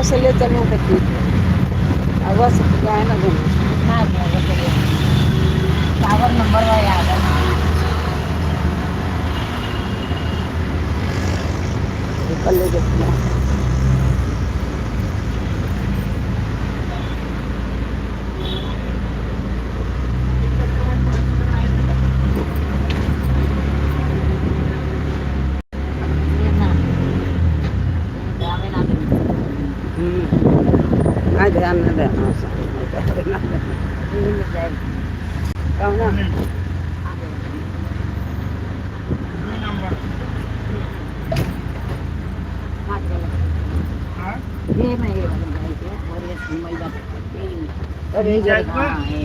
से ले चलूँ तो ठीक है। अगवा से तो जाए ना घूमे। ना टावर नंबर वा याद है। निकल ले जितना। ये ना ध्यान ना दे। हाँ, ध्यान न देना उसे। ये में जाए। कहू ना। हाँ चलो। ये में ये वाला जाए के और ये सुनवाई बात ये में। अरे ये हाँ ये।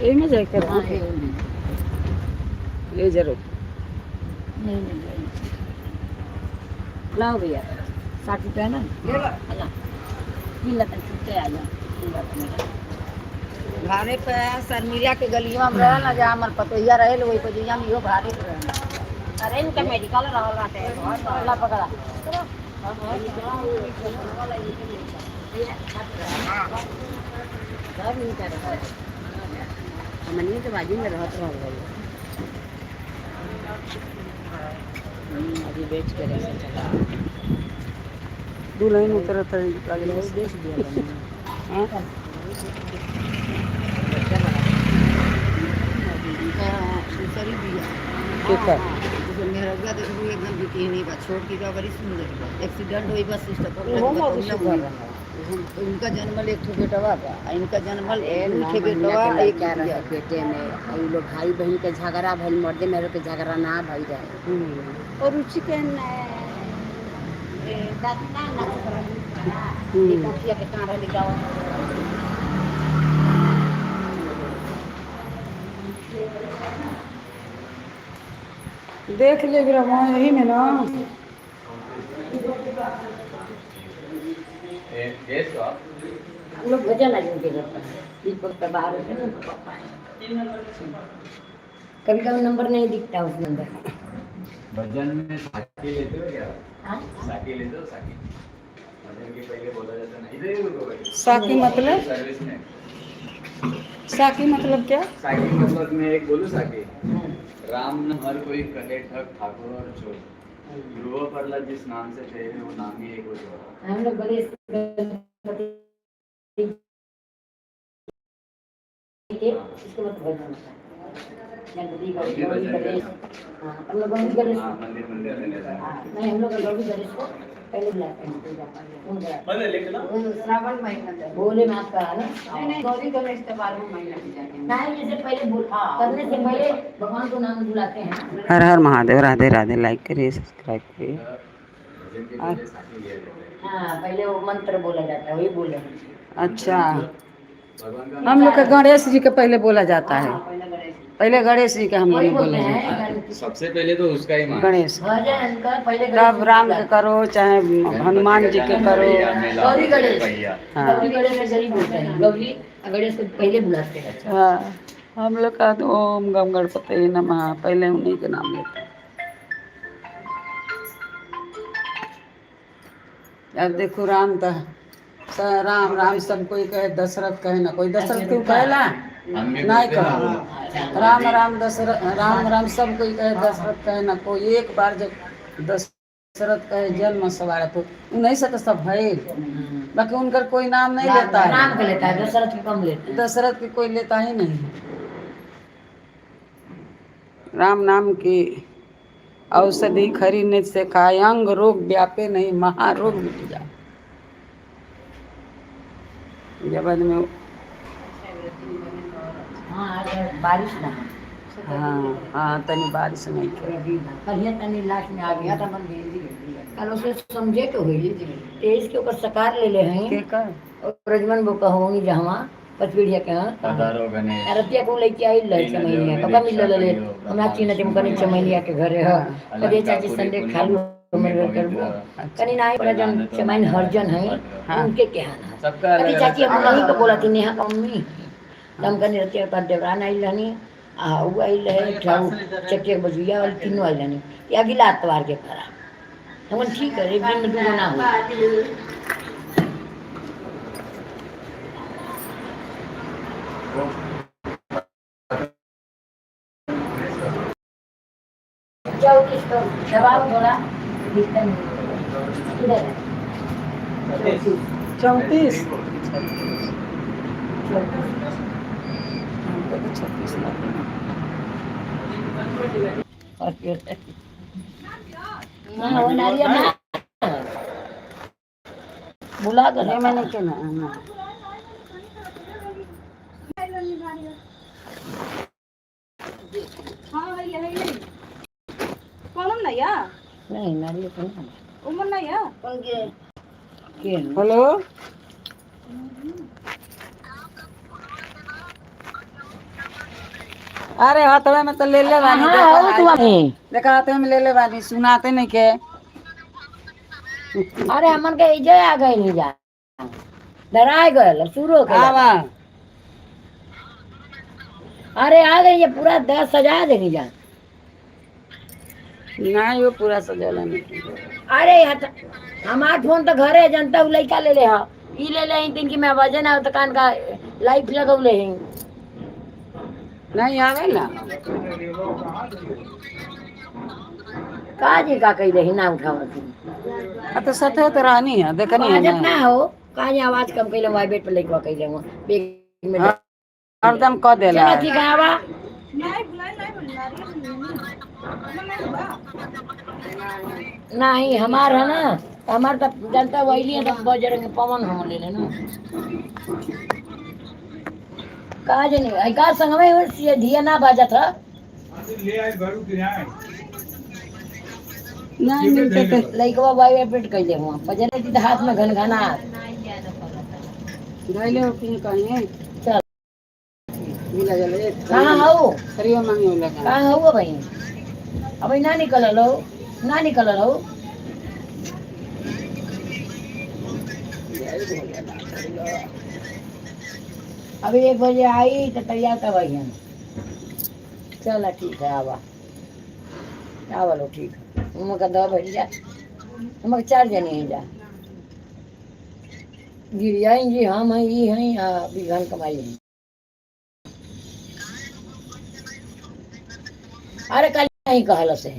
ये में जाए कर। हाँ ये में। ले जरूर। नहीं नहीं नहीं, लाओ भैया 60 रुपया ना। आजा 3 लाख छुट्टे आ जा 3 लाख मेरा। भाड़े पे शर्मिला के गलियों में रहल ना, जहाँ हमर पतोहिया रहे वही पतोहिया में इहो भाड़े पे रहल। अरे इनका मेडिकल रहल बाटे पकड़ा पकड़ा। घर इनका रहल। हमनी के बाजू में रहत रहल। अभी बेच के रहे चला। दू लाइन उतरत है निकाल। बहुत बेच दिया मैंने। हाँ। दूसरी बिया। ठीक है। मेहरबा देखबू एकदम बिकिनी बा, छोट की बा, बड़ी सुंदर बा। एक्सीडेंट होई बा सिस्टर। ओहो में भी सुधर रहा। तो उनका जन्मल एक ठो बेटवा बा आ इनका जन्मल ए, दू नौ ठे महीना बेटवा के आ एक लड़का बिटिया। रहे पेटे में और उ लोग भाई बहन के झगड़ा भइल, मर्दे मेहर के झगड़ा ना भइल रहे। हम्म। और रुचि के दादी ना ना हम्म। एक के कहाँ रहली गाँव। देख ले ब्रह्मा यही में ना। हम लोग भजन आज उनके घर पर दीपक का बाहर होते ना उनका पापा है। कभी कभी नंबर नहीं दिखता उस नंबर। भजन में साकी लेते हो क्या? हाँ? साकी लेते हो? साकी भजन के पहले बोला जाता ना, इधर ही रुको भाई। साकी मतलब? सर्विस में। साकी मतलब क्या? साकी मतलब मैं एक बोलूं साकी। राम न हर कोई कहे ठग ठाकुर और चोर, ध्रुव परला जिस नाम से ठहरे वो नाम ही एक हो चोर। हम लोग गणेश गणपति के इसके मतलब भजन होता है गणपति हम भी गौरी भजन गणेश। करते। हाँ, हम लोग गौरी गणेश। हाँ, मंदिर मंदिर में जाते हैं। हाँ, नहीं, हम लोग गौरी गणेश को पहले बुलाते हैं पूजा पाठ। वो श्रावण महीना में। भोलेनाथ का है ना। नहीं नहीं, गौरी गणेश तो 12 महीना में जाते हैं। नहीं, जैसे पहले बोल करने से पहले भगवान को नाम बुलाते हैं। हर हर महादेव, राधे राधे। लाइक करिए, सब्सक्राइब करिए। भजन के पहले साकी लिया जाता है। हाँ, पहले वो मंत्र बोला जाता है, वही बोले। अच्छा। भगवान का। हम लोग के गणेश जी के पहले बोला जाता है। हाँ, पहले गणेश। पहले गणेश जी के हम लोग वही में बोलते बोले हैं जाता है। गणपति। सबसे पहले तो उसका ही मान। गणेश। भजन का पहले गणेश तब जी राम को के करो चाहे हनुमान जी के करो। गौरी गणेश। भैया। हाँ। गौरी गणेश में गरीब बोलते हैं, गौरी गणेश को पहले बुलाते हैं। हाँ, हम लोग का तो ओम गम गणपति नमः, पहले उन्हीं के नाम लेते हैं। अब देखो राम तो राम राम सब कोई कहे, दशरथ कहे ना कोई। दशरथ क्यों कहेला? हम भी नहीं बोलते कहो। ना। राम राम दशरथ, राम राम सब कोई कहे, दशरथ कहे ना कोई। एक बार जब दशरथ कहे जन्म सवार तो उन्हीं से तो सब है, बाकी उनका कोई नाम नहीं लेता है। नाम का लेता है, दशरथ को कम लेते हैं। दशरथ की कोई लेता ही नहीं। राम नाम की औषधि खरी नित से खाए, अंग रोग व्यापे नहीं, महारोग मिट जाए। जब आदमी हाँ, आज बारिश ना हो। हाँ हाँ, तनी बारिश नहीं के। कल तनी लास्ट में आ गया। तो मन भेज दी। कल उसे समझे के हुई तेईस के ऊपर सकार ले ले हैं। के कर। और रजमन वो कहोगी जहाँ पचपीढ़िया के यहाँ। पधारो गणेश। रतिया को लेके आई ले तीन चमैनिया हजार कब मिल ले। में हमरा चिन्ह चमकनी चमैनिया के घरे है। कदे चाची संडे खालू हमर करबो कनी नाई पर जन चमैन हरजन है। हाँ। उनके के यहाँ ना। सबका कनी अलग चाची अलग। हम नहीं को बोला थी नेहा का मम्मी हम कनी रतिया का देवरान आई रहनी आ उ आई रहे ठाऊ चकिया बजुआ वाली तीनों आई रहनी ये अगला आतवार के करा। हम ठीक है, एक दिन में दूगो ना हो। जाओ किसको दबाओ थोड़ा, दिखता नहीं इधर है। 34। 34। हमको तो 36 लगे। और फिर ना वो नारियल ना बुला कर ये मैंने के ना ना। नहीं, नारियल तो ना के हेलो, अरे हथवे में तो ले ले बानी। हाँ, देखा हो तुम। देखा, हथवे में ले ले बानी, सुनाते नहीं के। अरे हमन के इजे आ गए नहीं जा, डराए गए शुरू के। आवा। अरे आ गई ये, पूरा 10 सजा देनी जा। नहीं, वो पूरा सजौला नहीं। अरे हमार फोन तो घरे है, जनता उ लइका ले ले हा, ई ले ले तीन की मैं आवाज ना तो कान का लाइट लगौले हैं। नहीं आवे ना। का जी का कइले ही ना उठावत ही। आ तो सथे तो रहनी है, देखनी है। आवाज ना ना हो का जी, आवाज कम कइले, वाइब्रेट पे लइकवा कइले हो एक मिनट। हरदम क देला। चलो ठीक है, आवा। नहीं, हमार है ना तो हमार तो जनता वही है तो बजरंग पवन हम ले लेना। का जनी आई का संग में हो से धिया ना बाजत है। नहीं मिलते तो लइकवा वाइब्रेट कइले हुआ बजरंग जी तो हाथ में घनघना। धैले हो कि कहीं। चल। मिला जले। कहाँ हो? थरियो मांगे लगा। कहाँ हो भाई? अभी ना निकलल हो, ना निकलल हो। अभी 1 बजे आई तो तैयार तब आई हम। चल ठीक है, आवा आवा लो, ठीक है। उनका दवा भरी जा, हम चार जने हैं जा गिरियाई जी, हम हैं, ये हैं, आ बिघन कमाई हैं। अरे कल नहीं कहल से,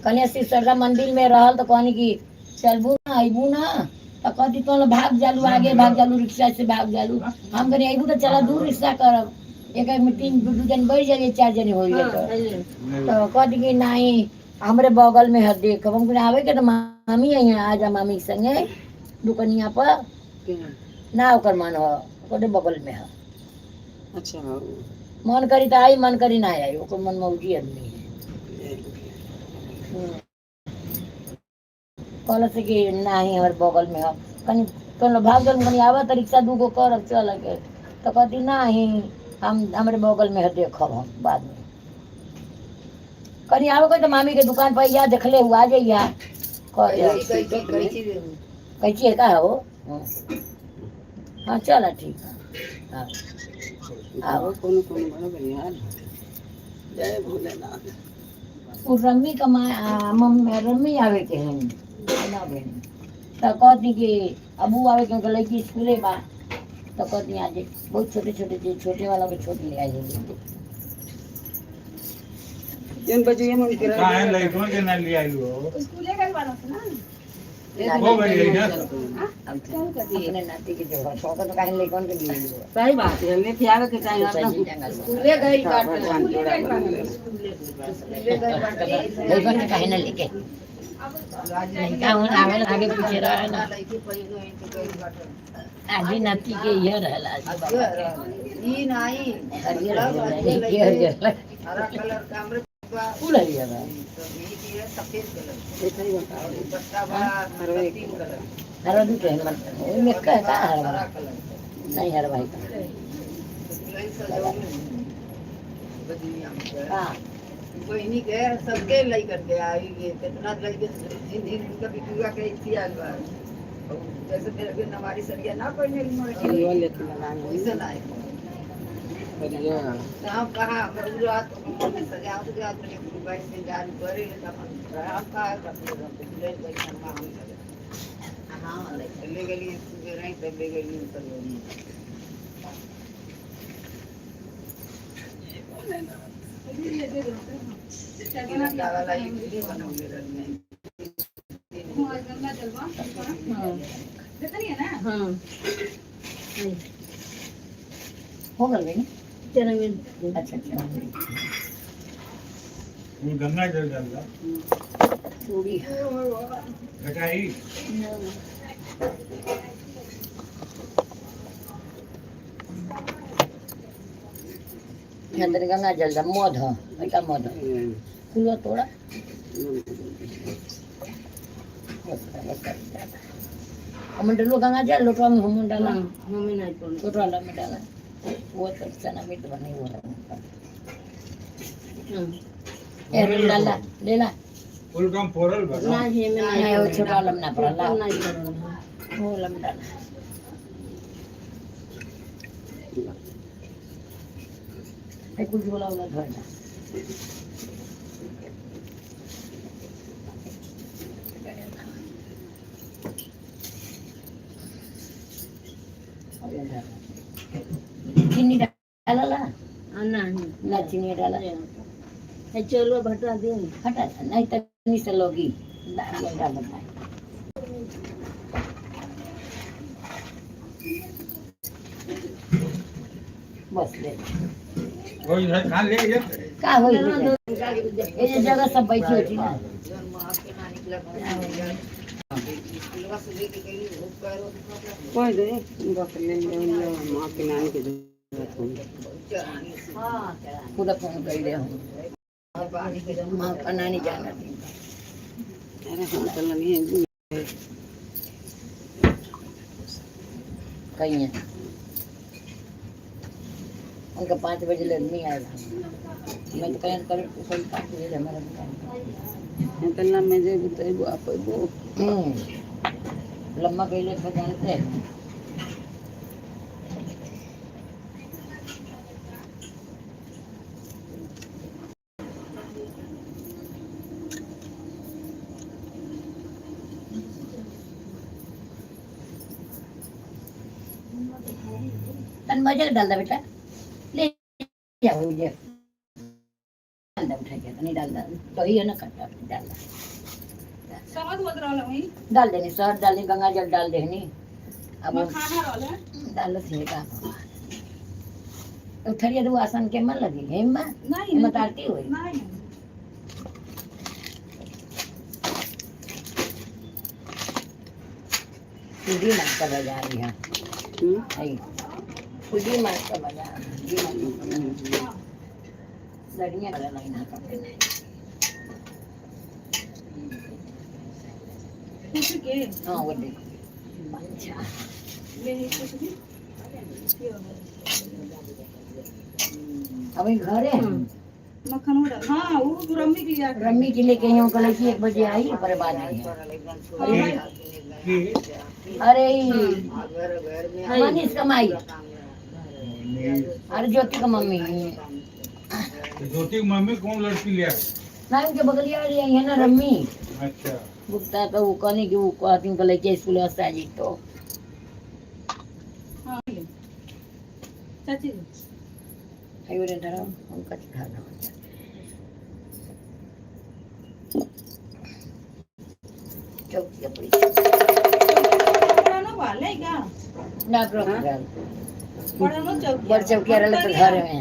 कन्या शिव शारदा मंदिर में रहल तो कहनी कि चलबू ना, अबू ना तो कहती तो भाग जालू, आगे भाग जालू, रिक्शा से भाग जालू। हम कहनी अबू तो चला दू रिक्शा करब, एक एक में तीन दू दू जन बैठ जाइए, चार जने हो जाए। तो कहती कि नहीं, हमरे बगल में है, देख। हम कहनी आवे के तो मामी आई आ जा मामी के संगे दुकनिया पर। ना ओकर मन हो, ओकरे बगल में है। अच्छा। मन करी तो आई, मन करी ना आई, ओकर मन मौजी आदमी है। कहल से कि नाही, हमर बगल में है। कनी कहलो भाग गल, कनी आवा तो रिक्शा दूगो करब चल के, तो कहती नाही, हम हमरे बगल में है, देखब हम बाद में। कनी आवे कोई तो मामी के दुकान पर या देखले हुआ आ जाइया। कैची है का हो? हाँ, चल ठीक है, हाँ। आओ, कोनो कोनो बड़ा बढ़िया। जय भोलेनाथ। उ रम्मी का मम्मी रम्मी आवे के हैं ना बहन, तो कहती कि अबू आवे क्योंकि लड़की स्कूले बा, तो कहती आज बहुत छोटे छोटे चीज, छोटे वाला के छोट ले आई। जन बजे ये मन के काहे लइकन के ना ले आइल हो? एक हो गई है। अपने नाती के जो शौक तो काहे लइकन के लिए लियो। सही बात है, लेके आवे के चाहिए हरदम। स्कूले गई बाटे। भगवान जोड़ा बना। लइकन के काहे ना लेके लइका हुन आवे आगे पीछे रहे ना। आजी नाती के ये रहला आजी बाबा के। ई नहीं। हरियर हरियर ये हरियर। हरा कलर का हमरे फूल हरियर है। सफेद कलर एक ही बताओ। पत्ता बा तीन कलर। हरा दू के मन ओइमे का का हरा कलर। नहीं, हरा भाई का। हां। बहिनी के सबके लइकन के आई ये कितना लइके जिन जिन उनका बिटुआ के इतिहास बा और जैसे मेरे के नवारी सरिया ना पहने ये लेके लगाएंगे। वैसे ना। करिया। तो हम कहा रात को सजावट गया तो एक बार श्रृंगार करे तो अपन हम कहा ले गई हम हां ले गई सुबह रही तब ले गई तब हाँ। हो गल बहनी। अच्छा अच्छा। वो गंगा जल डाल चूड़ी। घटाई। अंदर गंगा जल दा मध ह ऐका मध कुलो तोड़ा बस बस बस। हमन डलो गंगा जल लोटवा में हमन डाला। हमें नहीं पड़ो। छोटवा वाला में डाला वो तो चना मिर्च बने वो ए डाला ले ला। फूल कम फोरल बा ना। नहीं हमें नहीं वो छोटा वाला में ना पड़ा ला। नहीं पड़ो। वो वाला में डाला। ए कुछ बोला वाला भर ला। चीनी डाला ला। नहीं। ना चीनी डाला। है चलो भटा दे। हटा नहीं तनी से लोगी डाल डाल डाल। बस ले। वो इधर खा ले ये। का होई ये जे जगह सब बैठी होती ना। कोई दे बक ले ले माँ के नानी के जरूरत होई। खुद फोन कर दे हूँ माँ का नानी जाना थी। अरे हम तो नहीं है। कहीं है उनका 5 बजे लड़नी आया था। मैं तो कहीं कर कोई 5 बजे हमारा दुकान। तो ना मैं जेबू तो एगो आप एगो। लम्बा गईले तो जानते हैं। तन मजा डाल दे बेटा ले जाओ ये डाल दे उठा के नहीं डाल दे तो ही है ना खट्टा डाल दे। शहद बोल रहल हूँ। डाल देनी शहद डालनी गंगा जल डाल देनी अब मखाना रहल है। डालो थे का उठरिया तो आसन के मन लगी हेमा। नहीं। हेमा आरती हुई। नहीं। पूरी मार का बजा रही है। आई पूरी मार का बजा लड़ियां वाला लाइन हाथ में। कुछ के हाँ वो देखो अच्छा। ले कुछ भी। अभी घरे हैं। मक्खन डाल हाँ वो रम्मी के लिया। रम्मी के लेके आई हूँ कल की 1 बजे आई पर बाद आई है। कि अरे मनीष कमाई अरे ज्योति का मम्मी। ज्योति की मम्मी कौन लड़की लिया? नाम के बगलिया वाली आई है ना रम्मी। अच्छा। गुप्ता तो वो कहने की वो कहती हूँ कल के स्कूल से आ जी तो। हाँ चाची। अयो रे धरो उनका चढ़ा दो। चौकी अपनी। बड़ा ना वाले का। ना करो घर। बड़ा ना चौकी। बड़ चौकिया रहे तो घर में।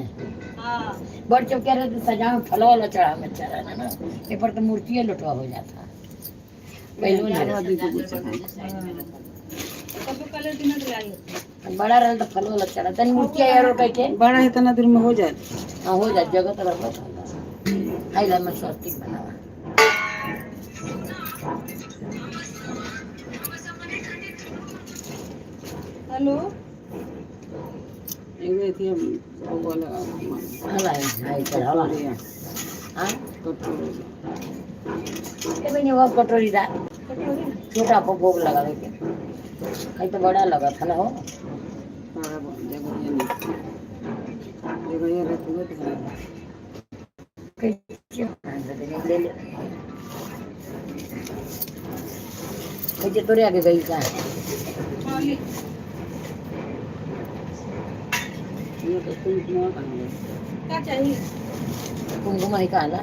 हाँ। बड़ चौकिया रहे तो सजावे फल वाला चढ़ा में अच्छा रहना ना ये पर तो मूर्ति लुटवा हो जाता पहलू ना। कब कलर दिन लाई। बड़ा रहे तो फल वाला चढ़ा तनी मूर्ति यार कह के। बड़ा है इतना दूर में हो जाए। हाँ हो जाए जगह तो रहो हाई ला मैं स्वस्तिक बनावा। हेलो। एगो थी वो वाला। हला हाई चढ़ हला। हाँ। कटोरी। ए बहनी वो कटोरी दा। कटोरी। छोटा को भोग लगावे के कहीं तो बड़ा लगा था ना हो। बड़ा जगह नहीं। जगह ये रहती है तो कैसे ले ले, कैसे तोरे आगे गई का? ये तो कुमकुम कहाँ गए? का चाहिए? कुमकुम है कहाला?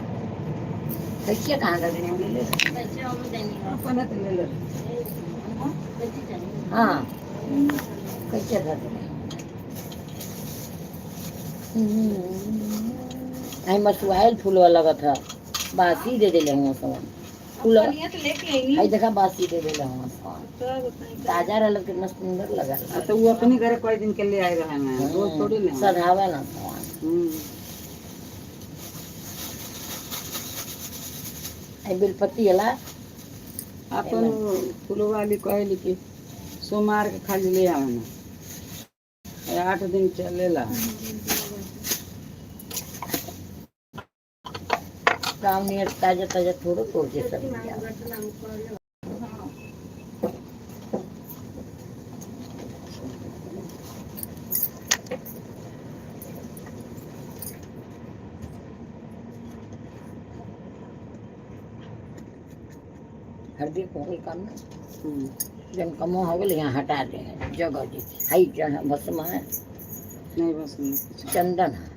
कैसे कहाँ गए ले ले। अपने तो ले ले। हाँ, कैसे था? आई मसुआइल फूल लगत है, बासी दे देले हुआ सब फूल। पनिया तो लेके आई। आई देखा, बासी दे देले हुआ सब। तो बताई। ताजा रहल, कितना सुंदर लगा। आ, तो वो अपने घरे कोई दिन के लिए आए रहे हैं, रोज थोड़ी ले आए। सधावा ना सामान। आई बेलपत्ती हला। अपन फूलो वाली कहली कि सोमवार के खाली ले आवे ना, 8 दिन चलेला। काम नियर ताजा ताजा थोड़ो तोड़ के सब लिया। हल्दी को कोई काम ना। जन कमो हो गए, यहाँ हटा दे जगह जी हाई जन भस्म है। नहीं, बस नहीं कुछ। चंदन है।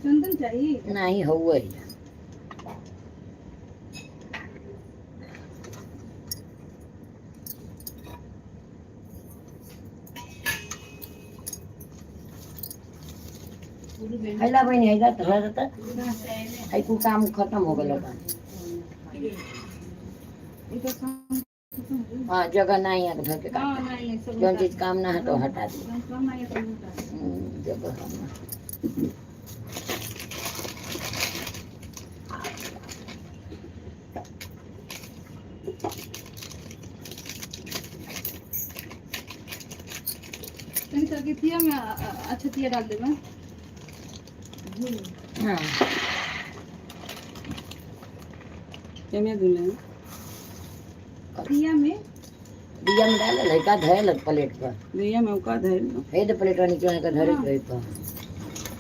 चंदन चाहिए? नहीं, हुआ ही। हैला बहनी, हैला तो है तो है, कुल काम खत्म हो गया बा। हाँ, जगह नहीं है तो घर के काम। हाँ, नहीं है सब। जौन चीज काम ना है तो हटा दे। कम नहीं है तो हटा दे। जगह कम ना। तनी तरकीतिया में अछतिया डाल देबे। हाँ। एमे दुले। दिया में। दिया में डाल लड़का धरे प्लेट पर। दिया में उका धइल। हे तो प्लेट नीचे का धरे गई पर।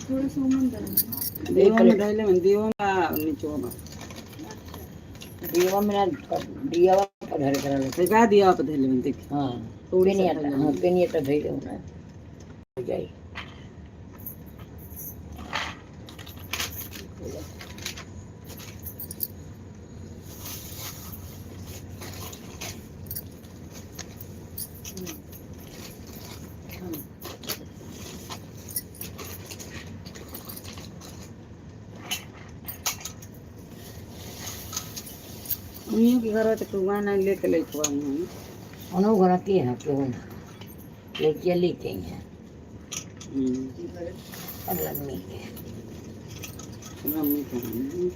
थोड़ा सा उमन डाल देबे। दियो में धइले में दियो में नीचे बा। दिया में ना, दिया पर धरे कर। तो का दिया पे धइले में देख। हाँ। थोड़ी सा पेनिया। धइले। हाँ, पेनिया तो धइले ना हो जाई। उन्हीं के घर तो कुआ ना लेके लइकवा हूं। उन्हों घरती है क्यों ना लेके लेके ही है। अब लम्बी के। रम्मी के हैं।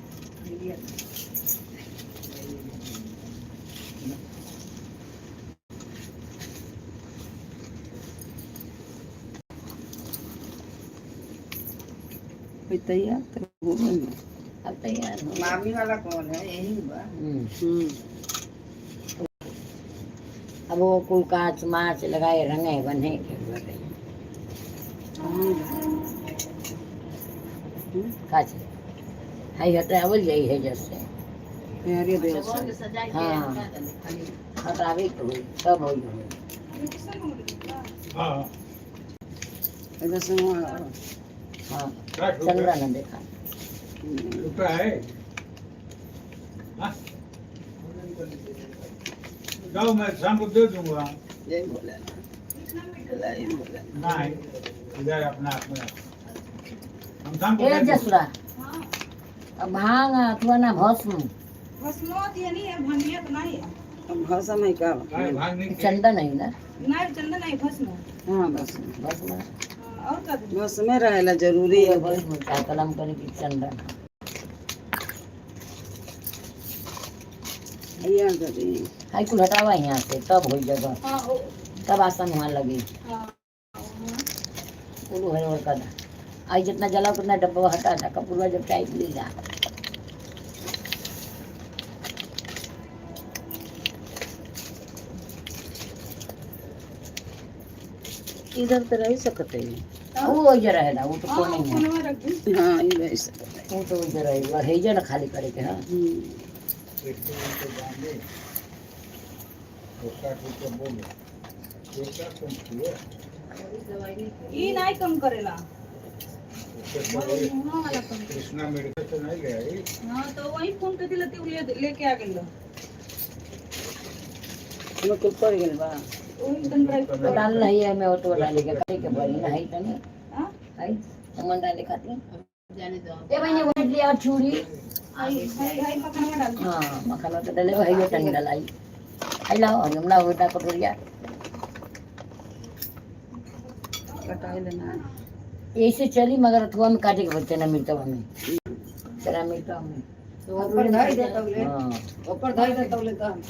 कोई तैयार तो हो गई। अब तैयार हो। मामी वाला कौन है? यही बा। अब वो कुल कांच माच लगाए रंगे बने के बने। कांच हाई हटावल जाई है जैसे। हरे देव से। हाँ, हटावे के होई तब होई होई। हाँ। इधर से वहाँ। हाँ। क्या ठोका? चंद्रा न देखा। ठोका है हाँ? जाओ, मैं शाम को दे दूंगा। जय भोलेनाथ, जय भोलेनाथ। नहीं, इधर अपना अपना हम शाम को ए दे दूंगा। जसुरा, अब भांग अथवा ना भस्म। भस्मो दिया नहीं है, भंगिया तो नहीं है। अब भाषा में का? भाई, भाग नहीं। चंदन है ना? नहीं, चंदन नहीं, भस्म। हाँ, बस। भस्म। हाँ, और का दे? बस में रहेला जरूरी है। भस्म का कलम करने की चंदन। यहाँ करी। हाई कुल हटावा यहाँ से, तब होई जगह। हाँ ओ। तब आसन वहाँ लगी। हाँ। कुल है और कदा आई जितना जलाओ उतना डब्बा हटा था कपूरवा जब टाइप ली जा। इधर तो रह सकते है। वो ओइजे रहेला, वो तो हाँ, कोने में है। कोनवा रख दी। हाँ, ये रह सकते है। वो तो उधर रहेगा, हेजे ना खाली करे के। हाँ, एक तो उनको बांधे, वो 60 रुपया बोलो, एक कम किए। ई नहीं कम करेला। उससे पहले मुँह वाला कम। कृष्णा मेडिकल तो नहीं गया ये? हाँ, तो वही फोन कर दिला, ते ले लेके आ गेल। हमें कुल पड़ गेल बा। वही तन डाल नहीं है मैं वो तो डाले के करे के बड़ी नहीं तनी। हां। है अमन डाले खाती ए बहनी, वो ले और छुरी। हाय हाय हाय, मखनवा डाल दी। हाँ, मखाना तो डाले है, तनी डालाई आई लाओ, हम लाओ होता कटोरिया। कटाई लेना। ऐसे चली मगर अथवा में काटे के बच्चे ना मिलता हमें, चना मिलता हमें। ऊपर धर दे तौले। हाँ। ऊपर धर दे तौले तो हम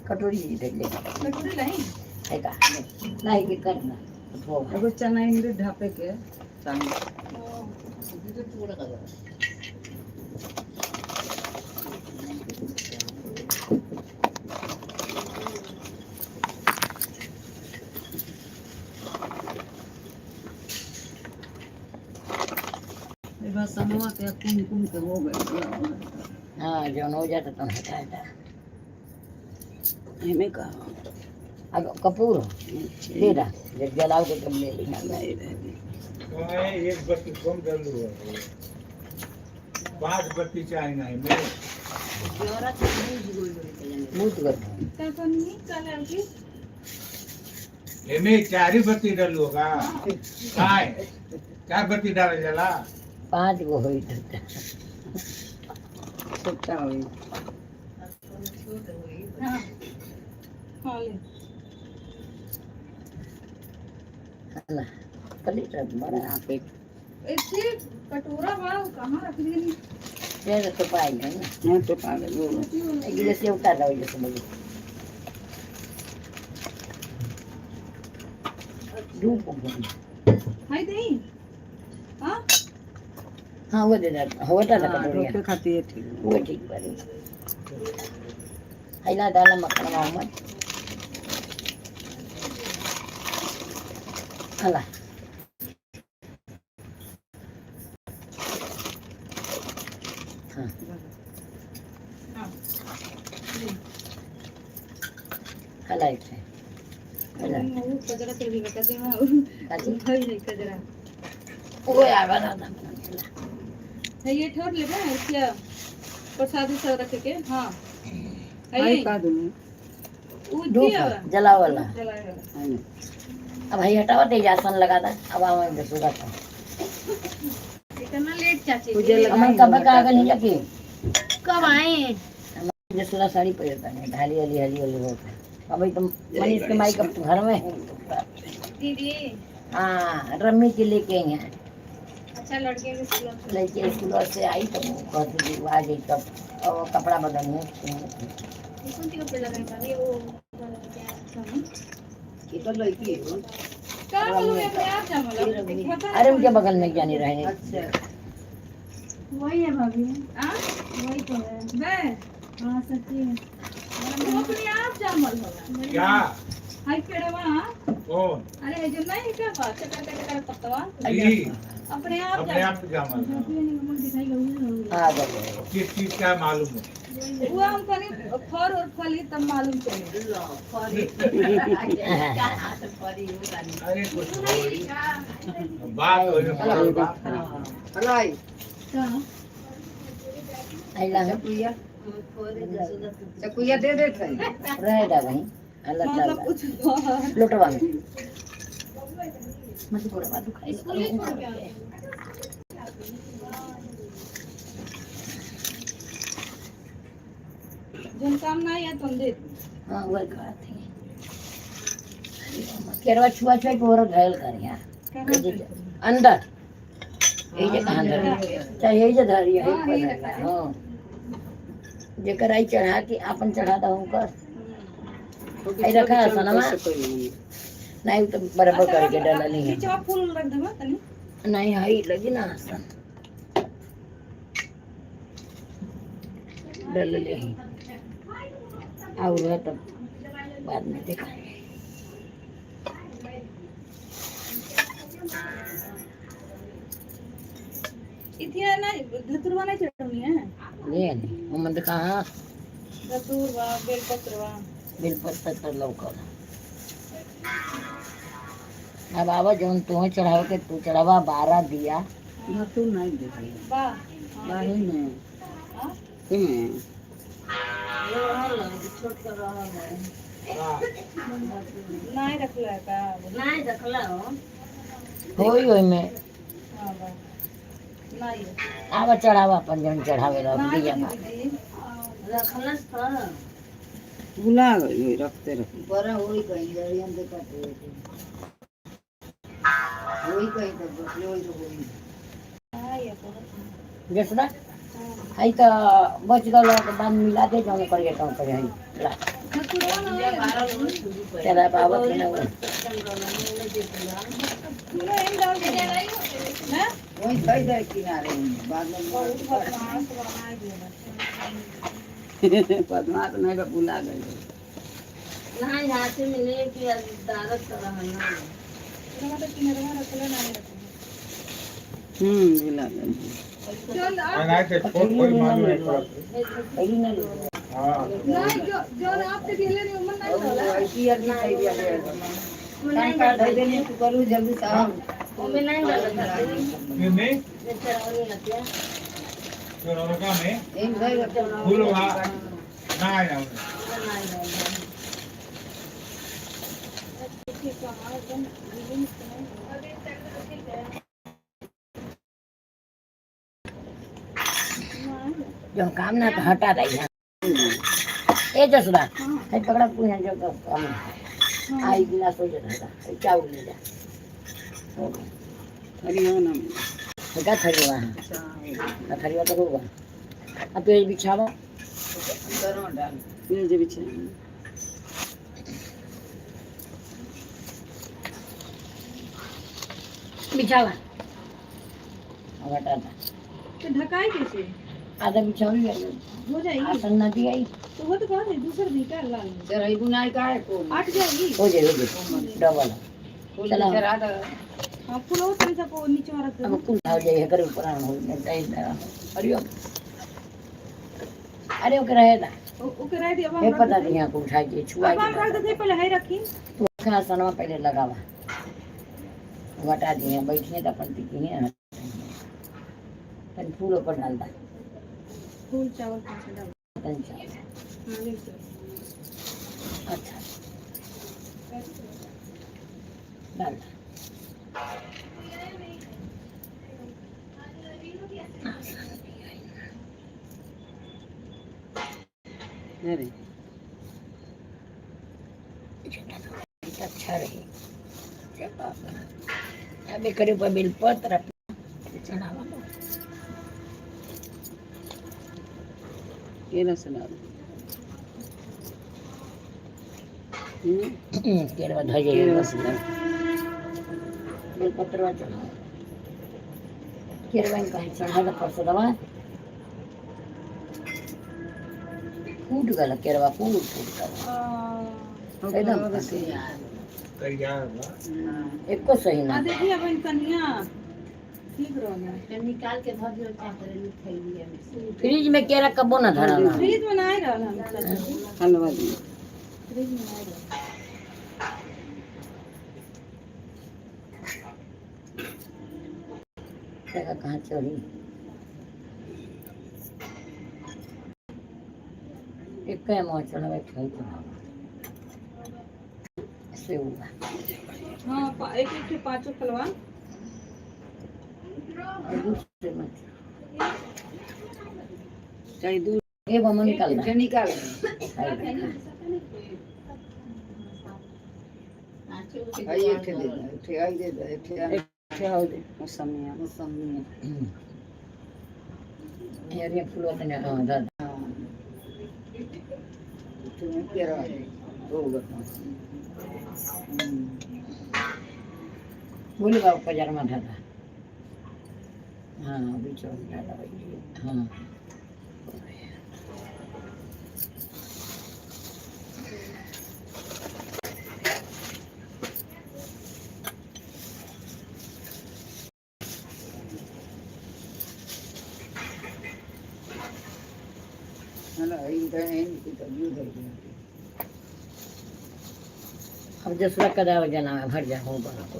कटोरी जी ले। कटोरी लाई। है का नहीं के करना अथवा। एगो चना इंद्र ढापे के चाही। बस सनवा के कुमकुम के हो गए। हाँ, जौन हो जाता तो हटा था। एमे का? अब कपूर दे दा, जब जलाओ के तब ले लेना। नहीं रहे। तो मैं एक बत्ती कम कर लूँ, 5 बत्ती चाहिए नहीं मैं। बहुत कर। का कनी काले की। एमे चार ही बत्ती डालू होगा काय? चार बत्ती डाले जला। 5 गो होई तो छोटा होई। हां हां, ले। अल्लाह कली तो बड़ा। ढापे। ऐसे कटोरा बा, कहां रख दी? ये तो पाई है ना। हाँ, तो पागल हो गए। एक जैसे उतार रहा जैसे मुझे धूप हो गई। हाय दे। हां। हाँ, वो दे दे, हो था। हाँ, कटोरिया। ढोके खाती है, ठीक है। वो ठीक बनी हैला डाला मक्खन मोहम्मद अल्लाह। हाँ। हां। हला इसे हला। वो कजरा तेल भी बता दे मैं। काची? उठाई नहीं कजरा। वो आवा ना था। है ये ठोर लेबे क्या प्रसादी सब रख के? हां, है। आई का दूँ? उ धूप दिया। जला वाला। जलाए वाला। आई। अब भाई हटाओ, तेजासन लगा था, अब आवा जसोदा था। इतना लेट चाची? पूजा लगा। हमन कब का आगल नहीं जाके। कब आए? जसोदा साड़ी पहिरता है, ढाली वाली हली वाली होता है। अब तुम मनीष के माई कब घर में? दीदी। हाँ, रम्मी के लेके आई हैं। अच्छा, लड़के के स्कूल से? लड़के स्कूल से आई तो वो कहती थी, वो आ गई तब और वो कपड़ा बदलने। ये कौन सी कपड़े लगाए भाभी? वो क्या समझ ये तो लड़की हो। का बोलूं मैं, अपने आप जा मतलब। अरे, उनके बगल में जाने रहे। अच्छा। वही है भाभी। हां, वही तो है बे। हां, सच्ची है, वो अपने आप जामल होला। क्या? हाय पेड़वा। कौन? अरे है जो नहीं क्या बात चकर चकर पत्तवा। जी। अपने आप। अपने आप जामल। हाँ, गए। किस चीज का मालूम है? वो हम कनी फर और फली तब मालूम चले। अरे, कुछ हो ही। बात हो जाए, बात। हलाई। कहाँ? अल्लाह। चकुया चकुया दे देते हैं। रहेगा वहीं अल्लाह। मतलब ताला। कुछ और। लोटवा में मत गोड़वा दुखाई। स्कूल ही छोड़ के आते हैं। जोन काम ना आया तुम दे दी। हाँ, वही कहते हैं, केरवा छुआ छुआ के और घायल कर यहाँ। कहाँ? अंदर यही जे कहाँ धरी, चाहे यही जे धरी यही हाँ, पर यही धरी। रखा है। हाँ, जेकर आई चढ़ा के आपन चढ़ा दो कर। आई रखा है सनमा। नहीं तो बराबर करके डाला नहीं है। नीचे फूल रख देबा तनी। नहीं, हई लगी ना आसन डल ले और है तब बाद में देखा। इथिया ना धतुरवा नहीं चढ़नी है। ले नहीं वो मंद कहाँ धतुरवा बेलपत्रवा। बेलपत्र पर लौकल। अब आवा जौन तू चढ़ावे के तू चढ़ावा 12 दिया। धतूर नहीं देखी। बा बाही में। हाँ? हम्म। नहीं रखला है का? नहीं रखला हो। होई ओई में। हाँ बा नहीं है। आवा चढ़ावा अपन जौन चढ़ावे रह नहीं दिया रखी बा। दीदी। रखलस था। भुला गई रखते रहो। बड़ा होई कहीं जरियन देखत होई होई कहीं तो बसले होई तो होई। हाँ ये बहुत। जसदा आई तो बच गल तो बाद मिला दे जौन करिए तौन करे हई ला। धतुरवा ना है। चला बाबा के ना। पूरा एम डाल दे ना। वही थई दे किनारे बाद में बहुत बदमाश बनाए दिया। बदमाश नहीं बा, भुला गई। नहीं हाथ में लेके दारत रहना। मतलब किनारे रखला नहीं रखला। भुला गई। चल आप बनाए थे छोट कोई मालूम नहीं पड़त। पहली ना लो। हाँ। नहीं जो जो आपके दिले नहीं उमर नहीं होला। ऐसी आदमी थई दिया कान काट धई देनी तू करू जल्दी साहब। ओमे नहीं डालत था। नहीं नहीं। ये चढ़ावनी हतिया। तो रौनका में एम धई फूल वहाँ ना आया। ठीक है हाँ एकदम बिल्कुल नहीं। जौन काम ना तो हटा दे यहाँ। ए जसदा है पकड़ा तू यहाँ जो काम आई गिलास हो जाता है चावल ले जा। हो गया। हरियाणा में। का थरिया है थरिया तो होगा। अब तो ये बिछावा। करो डाल। ये जे बिछे। बिछावा अब हटा दे। तो ढकाई कैसे? आधा बिछावी है। हो जाएगी। आसन ना दिया ही। तो वो तो कह रही दूसर भी का लाल। चढ़ाई बुनाई का है को अट जाएगी। हो जाए डबल। फूल चला। चढ़ा दे। हाँ फूल और तनी सा को नीचे वाला रख अब दो। कुल हो जाए करे ऊपर हो जाए। अरे अरे ओके रहेगा। ओके रह दिया अब हम ये रख पता देते। नहीं यहाँ को उठा के छुआ। अब हम रख देते पहले है रखी। तू आसनवा पहले लगावा हटा दिए बैठिए तो अपन टिकी है तन फूल ऊपर डाल दा। फूल चावल पाँच डाल। तन चावल। हाँ ले चल। अच्छा डाल दा। अरे अच्छा रही। चलो अब एक ऊपर बेलपत्र चढ़ावा। केला से डाल। केरवा धजे। केला से डाल। बेलपत्रवा चढ़ावा केरवा में कहीं चढ़ा दे परसदवा फूट गल केरवा फूट फूट गल एकदम तैयार बा। एको सही ना। आ देखिए अब कन्या ठीक रहो। निकाल के धर दियो का करे थैली में। फ्रिज में केरा कबो ना धरा ना। फ्रिज में नहीं रहल हम चाचा। हलवा दी। फ्रिज में नहीं रहल। केरा कहाँ चढ़ी एक मुँह चढ़ावे खाई चढ़ावा से हुआ। हाँ एक एक के पांचों फलवा। और दूसरे में चाहे दूध। एक हम निकाल एक निकाल। आई एक दे दे एक आई दे दे एक एक ठे हो दे मौसमी। मौसमी। यार ये फूल होते हैं हाँ दादा। तुम्हें केरा दो गो। बोले बाबू बाजार में दादा हाँ बीच में दादा हाँ। अब दूसरा कदा जना में भर जा हो बना को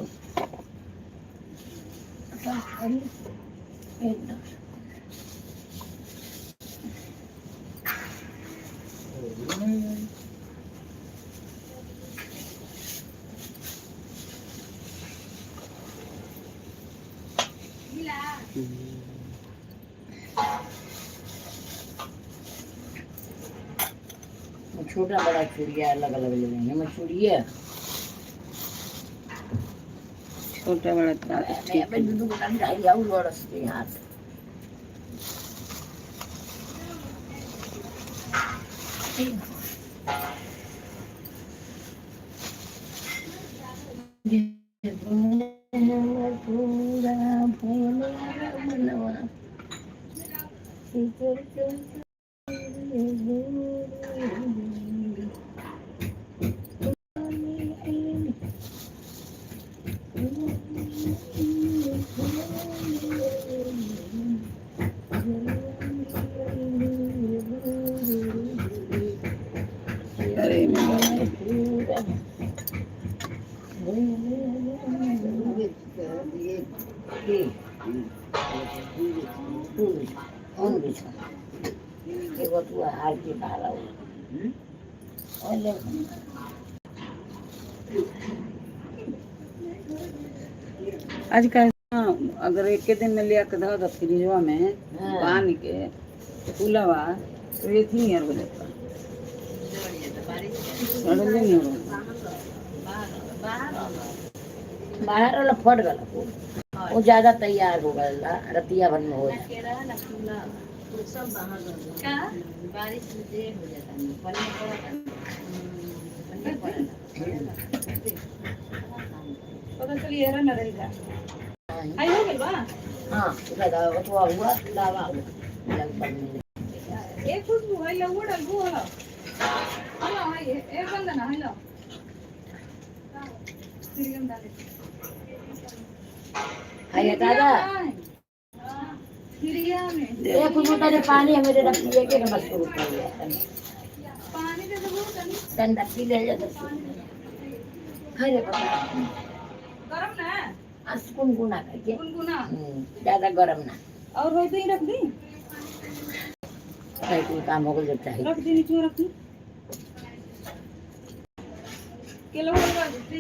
छोटा बड़ा चूड़िया अलग अलग ले लेंगे मैं चूड़िया छोटा बड़ा तो ठीक मैं दूध को ढाई आऊं बरस के हाथ पूरा भोला अरे मेरा एगो तू हार के बाहर आओ और ले। आजकल हाँ, अगर एक के दिन में लिया के धो दो फ्रिजवा में हाँ। पानी के फूलवा तो ये थी यार हो जाता, सड़ले नहीं हो। बाहर वाला फट गला फूल, वो ज्यादा तैयार हो गया, रतिया भर में हो जाए। का बारिश में देर हो जाता है, पन्ने पड़ा पन्ने पड़ा। पता चली एरा न रहेगा। आई हो गइल बा। हाँ, लगा तो हुआ लावा हुआ लगभग में। एक खुशबू है लवड़ अलगू है। हेलो हाय ए बंदना हेलो श्रीगंध डाले। हाय दादा। फिरिया में एक खुशबू तने पानी हमें दे पिए के बस शुरू कर लिया। पानी दे दो तनी। ठंडा पी ले जा बस। अरे बाबा। गरम ना। आज गुनगुना करके। गुनगुना। ज्यादा गरम ना। और वैसे ही रख दी। कहीं कोई काम हो गया चाहिए। रख दी, नीचे रख दी। केलो वाला दे।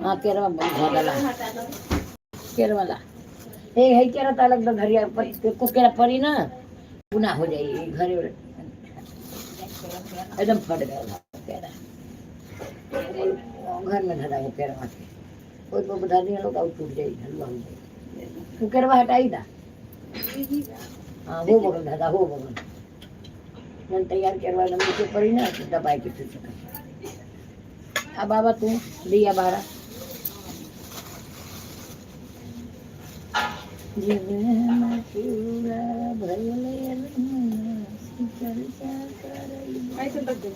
हाँ, केरवा बहुत डाला केरवा ला ए है केरा तालक तो घरिया पर को केरा पड़ी ना गुना हो जाएगी घरे एकदम फट गया था केरा। घर में धरा वो केरवा के कोई को बता दिया लोग और टूट जाएगी, हलवा हो जाएगी। तू केरवा हटाई दा। हाँ, वो बगल धरा हो बगल मन तैयार केरवा एकदम नीचे पड़ी ना तो दबाई के फिर से। अब बाबा तू दिया बारा ऐसे रख दे।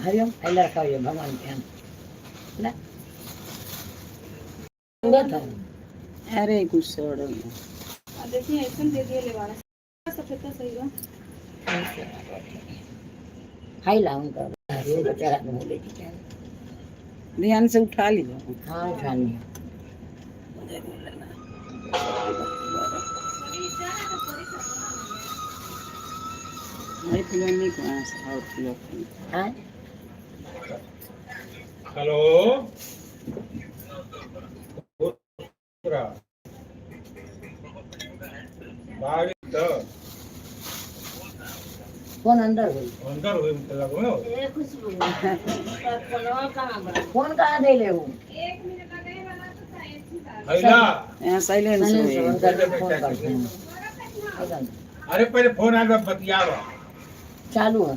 हरिओम पहले रखा हुआ भगवान के हम ना तुरंत है। अरे कुछ सड़ल। देखिए ऐसे दे दिए ले वाला सफेद तो सही बा। हाई लाऊं कर बेचारा को बोले जी। ध्यान से उठा लियो। हाँ, उठानी है। नहीं फुलवा नहीं को और फुलवा। हाँ। हेलो, बाहर तो फोन अंदर हुई। अंदर हुई मतलब हो। फोन कहाँ दे ले हूँ? एक मिनट लगे वाला तो था एक ही बार। हैला। यहाँ साइलेंस हो। फोन करते हैं। अरे पहले फोन आया बतियावा। चालू है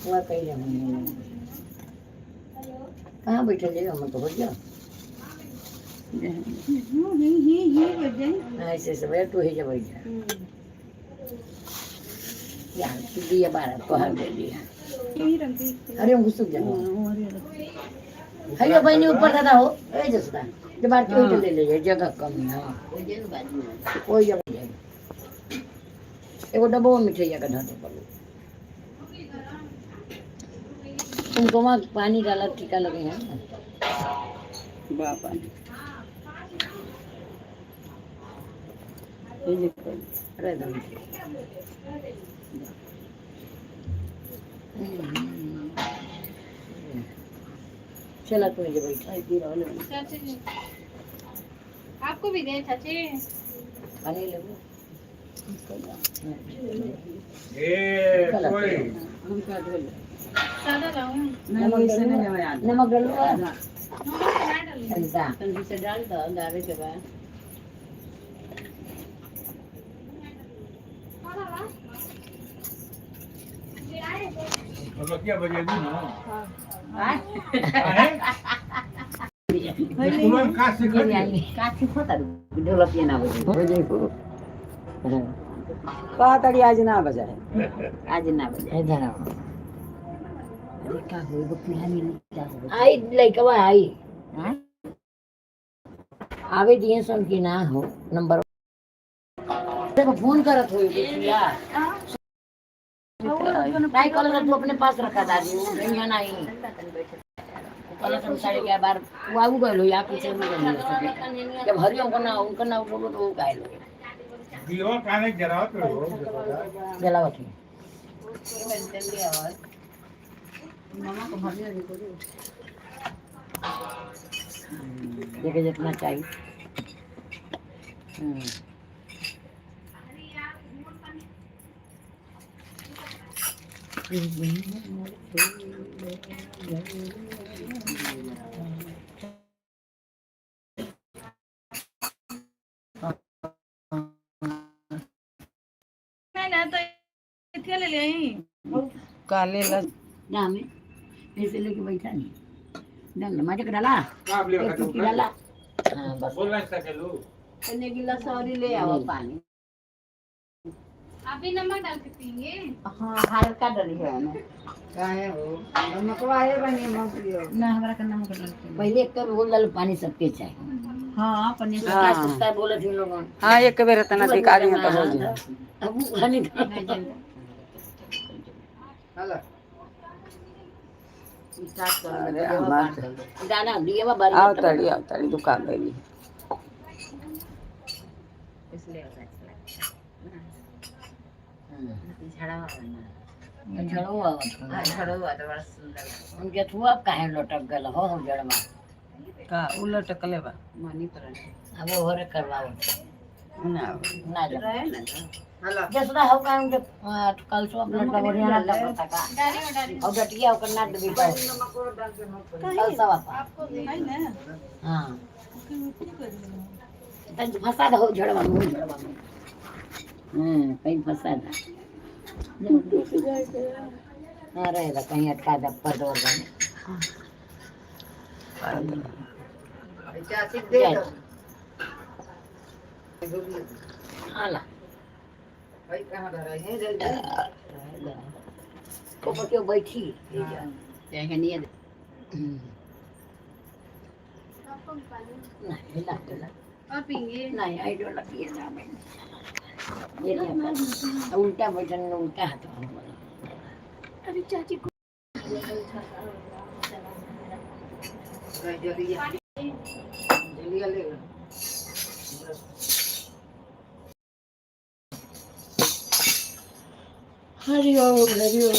वह कही रहे कहाँ बैठे ले हम तो हो गया। ही ही बज जाए। ऐसे ऐसे बैठ तू ही जब बैठ जा यार तू दिया बारह तो हम दे दिया। यही रख दी। अरे हम घुस जाओ हयो बहनी ऊपर दादा हो ए जसदा जब बार क्यों ले ले जगह कम है। हाँ, कोई जगह नहीं। एगो डब्बो में मिठैया का धर दे पड़ो। तुमको वहाँ पानी डाला टीका लगे हैं ना। बाबा ये देखो। अरे दम। चला तुम जे बैठा चाची जी, आपको भी दे चाची। पानी ले लो। ए कोई हम का ढोल सादा लाऊं? नहीं, वैसे नहीं हमें याद। नमक डालो। नमक तो ना डाली। ऐसा तंदूर से डाल दो डाले के बाद। ढोलकिया बजेबू ना? काहे? तुरंत का सीखत है? का सीखो तारू ढोलकिया ना बजे? कहा तड़ी आज ना बजाए। आज ना बजे। इधर आओ। अरे का होई वो पीला मिली का हो? आई लइकवा आई। हां। आवे दिए सन की ना हो नंबर। देखो फोन करत होई बिटिया। नहीं कल तू अपने पास रखा दादी, वो नहीं है नहीं कल तुम 11:30 बार वो आऊ गइल हो या पीछे में गइल हो। जब हरिओम को ना उनका ना उठो तो वो काहे लो। दीवा काने जरावत रहो जरा। जलावत है। मामा को भरने दे को। देखे जितना चाहिए। हम्म। नहीं ना तो इतने ले ले। काले ला। ना हमें ऐसे लेके बैठा नहीं डाल माजे के डाला। का ले एक चुटकी डाला, हाँ बस। बोल नहीं सकेलू। तने गिलास और ले आओ पानी। आप भी नमक डाल के पियेंगे? हाँ, हल्का डली है ना। काहे हो नमकवा है बनी मौसी हो। ना हमरा का नमक डाल के। पहले एक कप बोल डालो पानी सबके चाहिए। हाँ पनीर। सस्ता सस्ता बोले थे लोगों। हाँ, एक बेर इतना दिखा दी तो हो जाए। अब वो खाने का हेलो। अरे हमार दाना दिए बा बारी। आओ तड़ी, आओ तड़ी दुकान ले ली। इसलिए झड़वा ना। झड़ो आवत। हाँ, झड़वा तो बड़ा सुंदर। उनके थुआ अब काहे लटक गल हो जड़वा? का उलट कले बा। मनी पर अब वो होरे करवाओ। ना। ना जा। रहे ना तो। हेलो। जसदा हो का उनके कल सो अपना बढ़िया ना पता का। डाली हो डाली। और डटिया ओकर ना देबी तो कल सब आपा। आपको भी है ना? हाँ तब फंसा दो झड़वा में, झड़वा में। कहीं फंसा था। हाँ रहेगा कहीं अटका दे पर दो। चाची दे दो। आला। भाई कहाँ धरा है जल्दी। ऊपर क्यों बैठी? चाहे नहीं। आपको भी पानी? नहीं ला ला। और पियेंगे? नहीं, I don't like ये ना मैं ये नहीं, उल्टा बैठन उल्टा हाथ। अरे चाची को। जल्दी जल्दी ले। हरि ओम हरि ओम।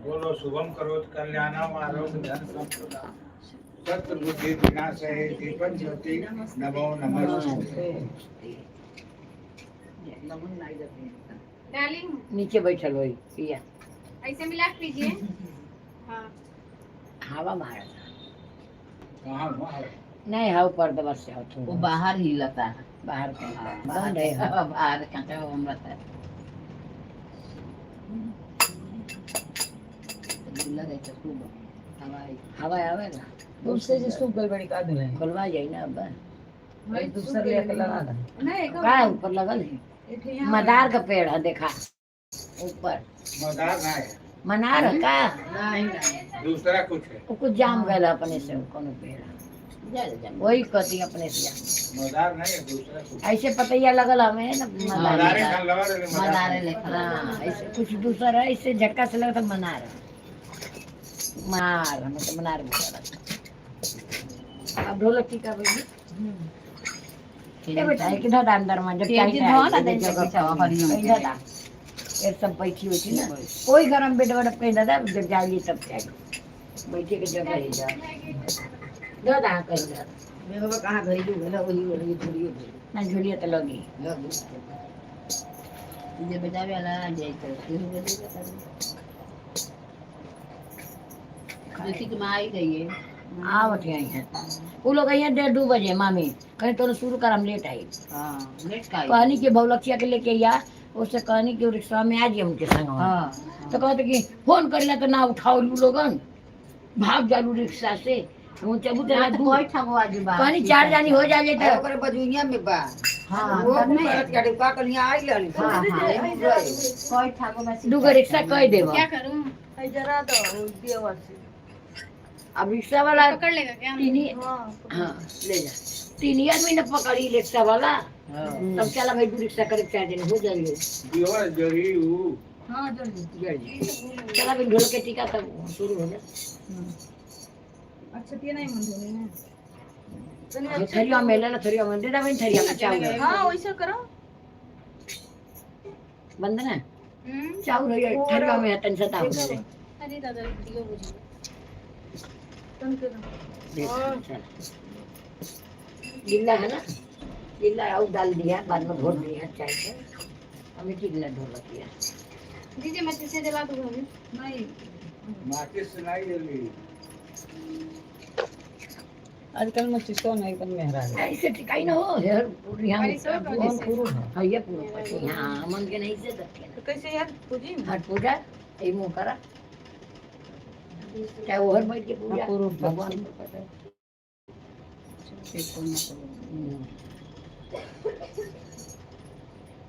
बोलो शुभम करोत कल्याणम आरोग्य धन संपदा सत्य बुद्धि विनाशय दीपन ज्योति नमो नमस्ते। डाली। नीचे बैठल होई पिया। ऐसे मिला के पीजिए, हाँ। हवा मारा। कहाँ वहाँ? नहीं, हवा पर दबा से आवत। वो बाहर ही लता है। बाहर के बाहर बंद है हवा। बाहर कांटा हम रहता है लगे तो खूब हवा आई। हवा आवेला। दूसरे जे सूख गइल बड़ी का दुले। खोलवा जाई ना अब। दूसर लेके लगा दे। नहीं। का ऊपर लगल है मदार का पेड़ है, देखा ऊपर। मदार ना है। मनार है का? नहीं नहीं। दूसरा कुछ है। वो कुछ जाम गया अपने से, वो कोनो पेड़ है। वही कहती अपने से। मदार नहीं है, दूसरा कुछ। ऐसे पतैया लगल हमें ना मदारे मदार। खान लगा रहे मदारे लेखा। हाँ, ऐसे कुछ दूसरा है, ऐसे झटका से लगता मनार मनार, हमें तो मनार बोला। अब ढोलक की का बोली ए बेटा, एक इधर अंदर में जब तेजी चाहे धो ना आए, दे जगह जगह हरियम कहीं दादा ये सब बैठी हुई थी ना, कोई घर में बैठ बैठ कहीं दादा जब जाइए तब चाहिए बैठे के जगह ही जा दादा कहीं दादा। मेरे कहाँ घरेलू भेल वही वही झुलियो भेल। ना झूलिया तो लगी। जे बजावे वाला जाए तो केहू बजेगा तब। देखी कि माँ आई गई है। आवत आई है वो लोग आई हैं 1:30-2 बजे। मामी कहीं तो शुरू कर, हम लेट आई। हाँ, लेट का आई। कहनी कि भौलखिया के लेके या उससे कहनी कि रिक्शा में आ जाइए उनके संग। हाँ। तो कहते कि फोन करेला तो ना उठाओ लू लोगन, भाग जालू रिक्शा से। हम चबू ना चला तो दू कोई ठगो आजू बा। कहनी चार जानी हो जाए अरे तो ओकरे बजुनिया में बा। हाँ, वो तब नहीं। करत के का कलिया आई लनी। हाँ, हाँ। कोई ठगो बस। दूगो रिक्शा कह देब। क्या करूं? जरा दो दिया से। अब रिक्शा वाला पकड़ लेगा क्या? तीन ही, हाँ ले जा, तीन ही आदमी ने पकड़ी रिक्शा वाला। तब चला भाई दू रिक्शा करे चार जने हो जाइए। दिवा जरी ऊ। हाँ जल्दी। चला भाई ढोल के टीका तब शुरू हो जाए। अच्छा ये नहीं मंजूर है। ये थरिया में ले लो, थरिया में दे दे भाई, थरिया में चावल। हाँ वैसे करो। बंद ना चावल हो जाए थरिया में तन सता हो जाए। अरे दादा दियो मुझे। चल गिल्ला है ना, गिल्ला और डाल दिया बाद में घोल दिया चाय से। हमें गिल्ला ढोल दिया। दीजिए मैं तुझे दिला दूँ भाभी। नहीं माचिस सुनाई जल्दी। आजकल मचिसो नहीं एकदम मेहरा है। ऐसे टिकाई ना हो यार पूरी हम अरे सब कौन पूरा हाँ ये पूरा पति हाँ मन के नहीं से दखे तो कैसे यार पूजी? हट पूजा ये मुंह करा चाहे वो हर बैठ के पूजा पूरा भगवान को पता है।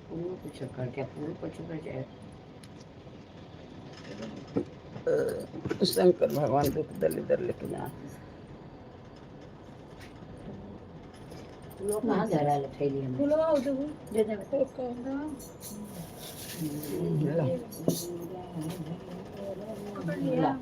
पूरा कुछ कर क्या पूरा कुछ कर जाए। शंकर भगवान दुख दलिदर लेके ना। लोग कहाँ धरा ले थैली में फुलवा दो। दे दे। पकड़ लिया।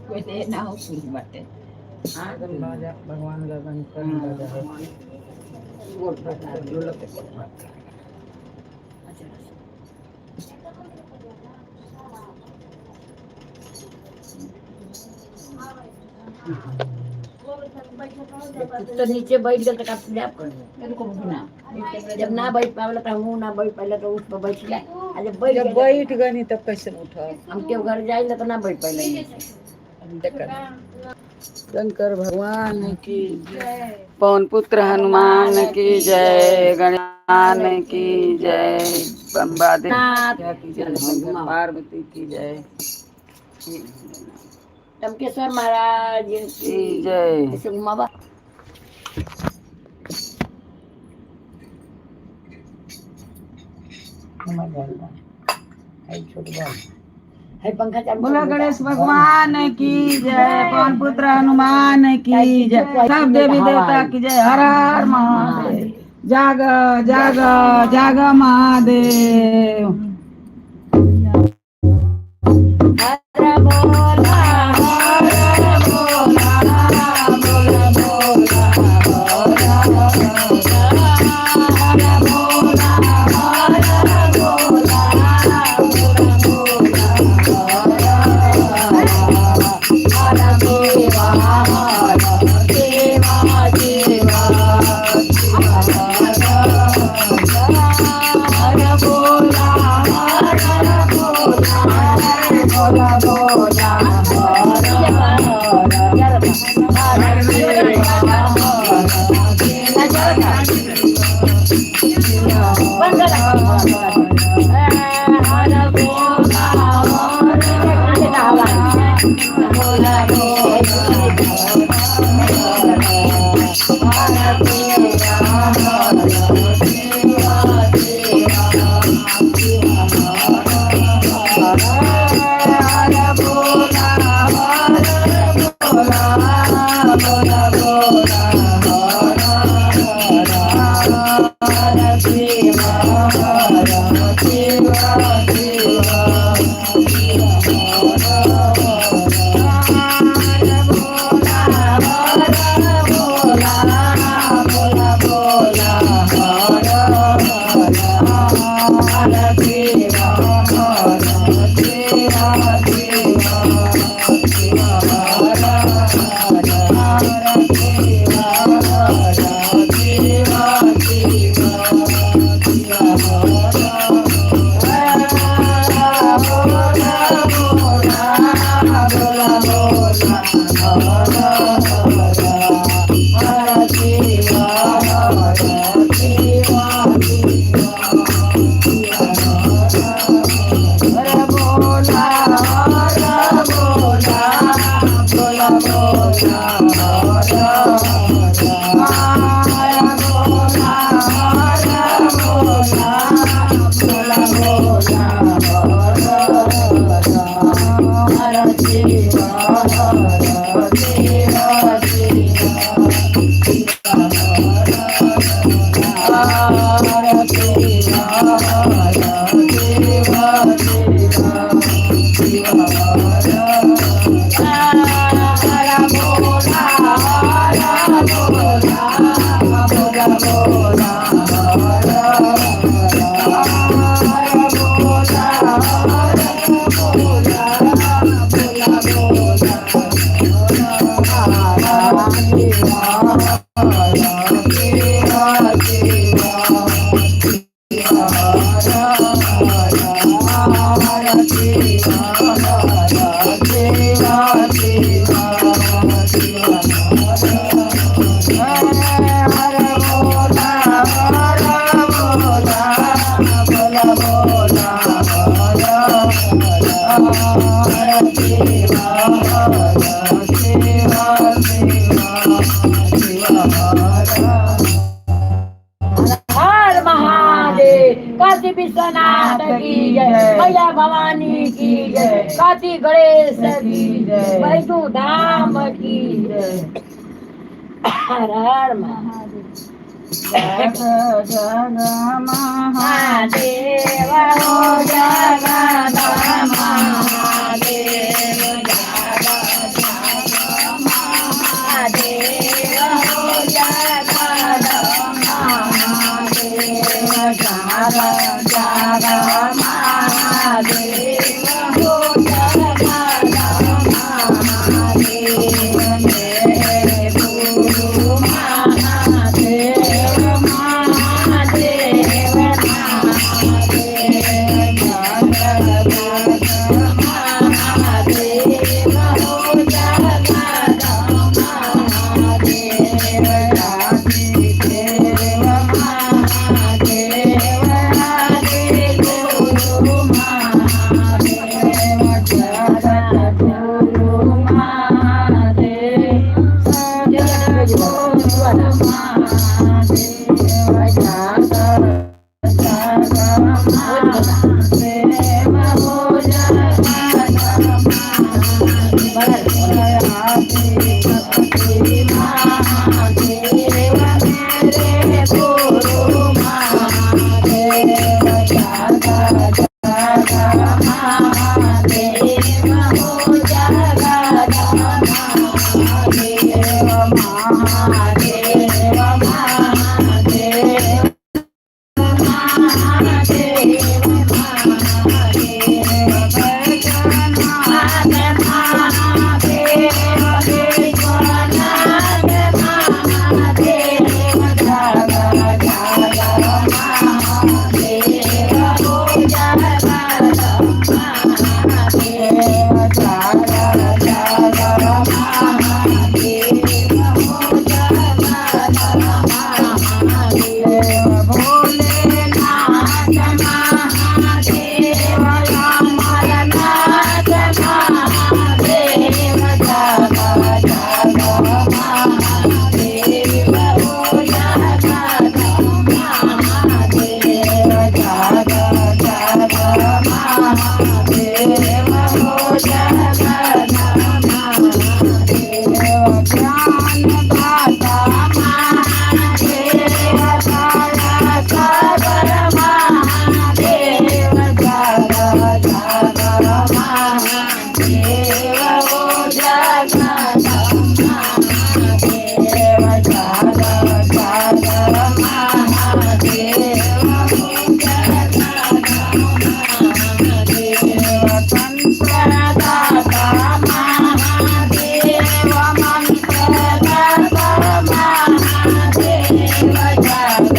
कोई दे ना हो पूरी बातें। हाँ राजा भगवान लगन कर राजा है। गोल प्रकार ढोलक के बात। अच्छा। तो नीचे बैठ गए तो का पूजा कर रुको ना। जब ना बैठ पावला तो हमहू ना बैठ पाइला तो उस पर बैठ जाए आ जब बैठ जब गए बैठ गई नहीं तब कैसे उठा? हम के घर जाए तो ना बैठ पाइला। शंकर भगवान की जय, पवन पुत्र हनुमान की जय, गणेश की जय, बम्बा देवी की जय, शंकर पार्वती की जय। टमकेश्वर महाराज की जय। ऐसे घुमावा। है पंखा चालू। बोला गणेश भगवान की जय, पवन पुत्र हनुमान की जय, सब देवी देवता की जय, हर हर महादेव। जाग जाग जाग महादेव। हर बोला हर बोला बोला बोला हर बोला हर बोला बोला हर देवा हर देवा देवा हर बोला हर बोला बोला बोला हर हर देवा हर। हर महादेव, काशी विश्वनाथ की जय, मैया भवानी की जय, काशी गणेश की जय, वैष्णो धाम की जय। हर हर महादेव। जग जग महादेव हो जगत महादेव, जग जग महादेव हो जगत महादेव, जग जग महादेव हो जगत महादेव, मेरे गुरु महादेव महादेव महादेव हो जगत महादेव, देव महादेव आदि गुरु महादेव। महादेव हो जगत महादेव जाग जाग महादेव हो जगत महादेव तंत्रदाता महादेव मंत्रदाता महादेव जाग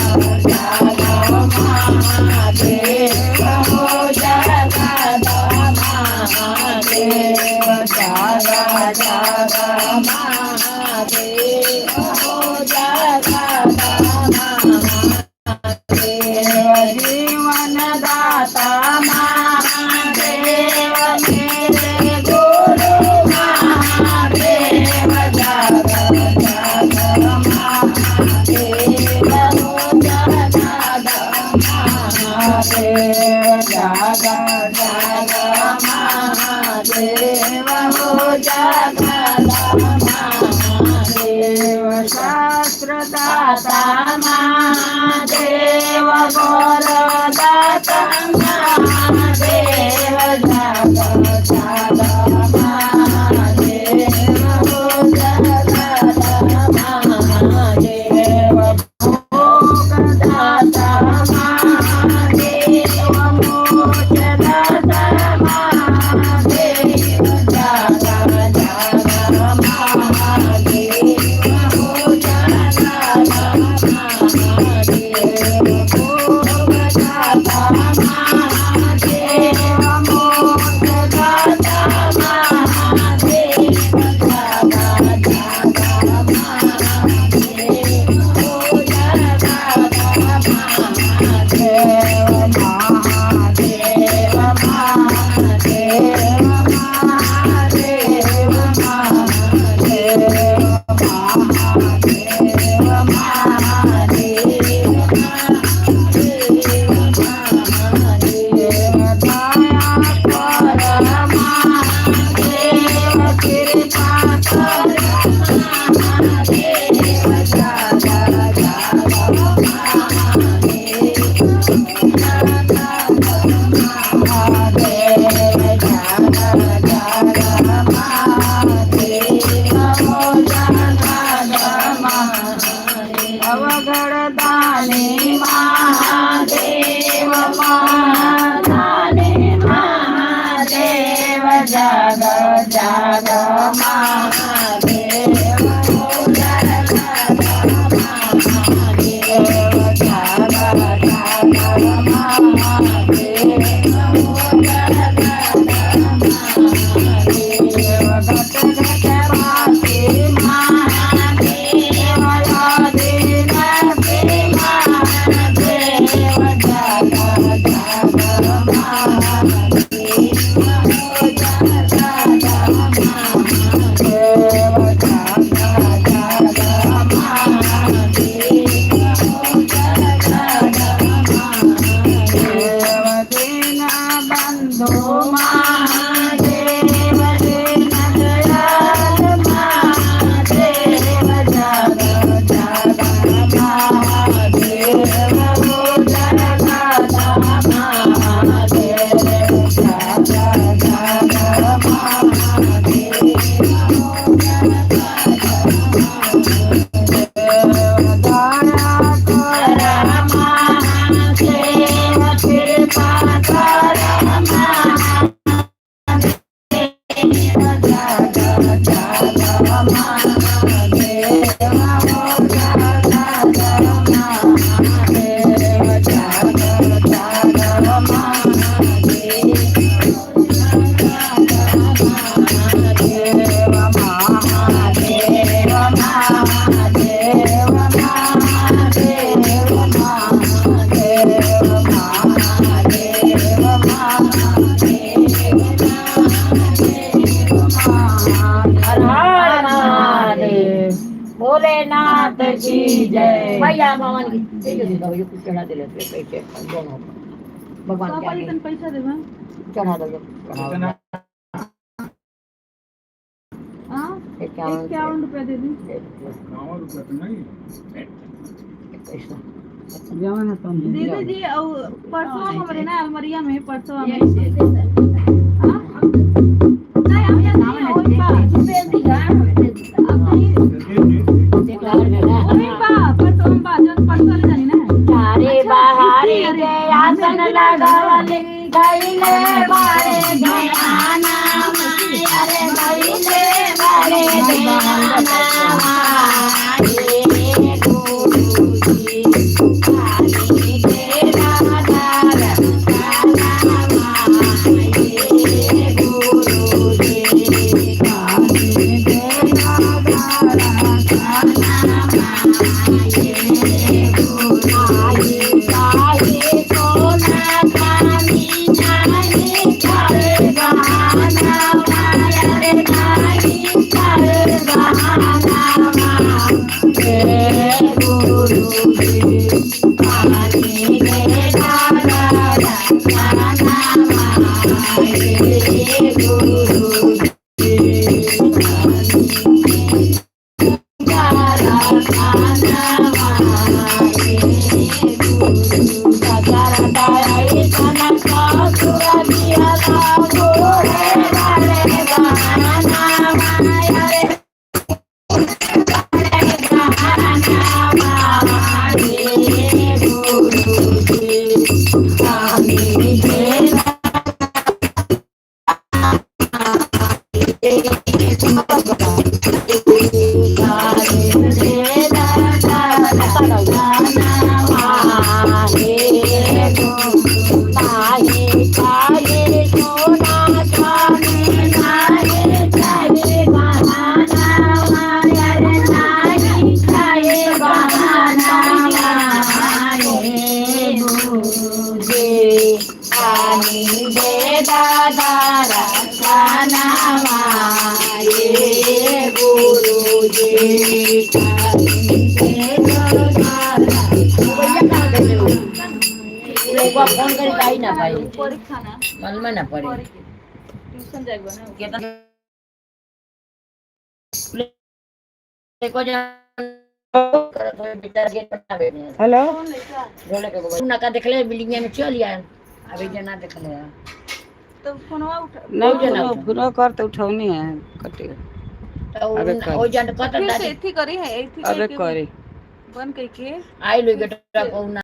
जाग महादेव हो जगत महादेव जाग जाग महादेव हो जगत महादेव जीवन दाता महादेव मेरे गुरु महादेव जाग जाग महादेव हो जगत महादेव जाग जाग महादेव हो जगत महादेव शास्त्रदाता महादेव वरदाता महादेव जाग जाग महादेव हो जगत महादेव भोगदाता महादेव मोक्षदाता महादेव जाग जाग महादेव हो जगत महादेव भोगदाता महादेव मोक्षदाता महादेव जाग जाग महादेव हो जगत महादेव महादेव महादेव महादेव महादेव महादेव महादेव महादेव दया कर महादेव कृपा कर महादेव जाग जाग महादेव महादेव जाग जाग महादेव हो जगत महादेव अवघड दानी महादेव महादानी महादेव जाग जाग महादेव हो जगत महादेव जाग जाग महादेव हो जगत महादेव गत गत वासी महादेव आदिनाथी महादेव जाग जाग महादेव हो जगत महादेव जाग जाग महादेव हो जगत महादेव दीनबंधु महादेव दीनदयाल महादेव जाग जाग महादेव हो जगत महादेव जाग जाग महादेव हो जगत महादेव दया कर महादेव कृपा कर महादेव जाग जाग महादेव हो जगत महादेव जाग जाग महादेव महादेव महादेव महादेव महादेव महादेव महादेव महादेव हर हर महादेव भोलेनाथ की जय। भैया भगवान की जय जय। ये कुछ चढ़ा दे लेते पैसे दोनों भगवान के पापा आगे जी पैसा देबा चढ़ा दो चढ़ाओ। कितना? हां 51 51 रुपया दे दी। 51 रुपया तो नहीं। पैसा जवन तुम दे दीजिए। और परसों हमारे ना अलमरिया में परसों हमें हाँ। फोन करी पाई ना पाई परीक्षा ना मन में ना पड़े ट्यूशन जाइबो ना केतना देखो जा करत होई बेटा गेट बनावे में हेलो कौन लइका बोले के गोबर ना का देखले बिल्डिंग में चल आए अभी जना देखले तो फोनवा उठा नहीं हो जाना फोनो फोनो कर तो उठौनी है कटे तो अबे कर। ओ जन कत फिर से एथी करी है एथी अबे करके करे बंद करके आई लो बेटा को ना।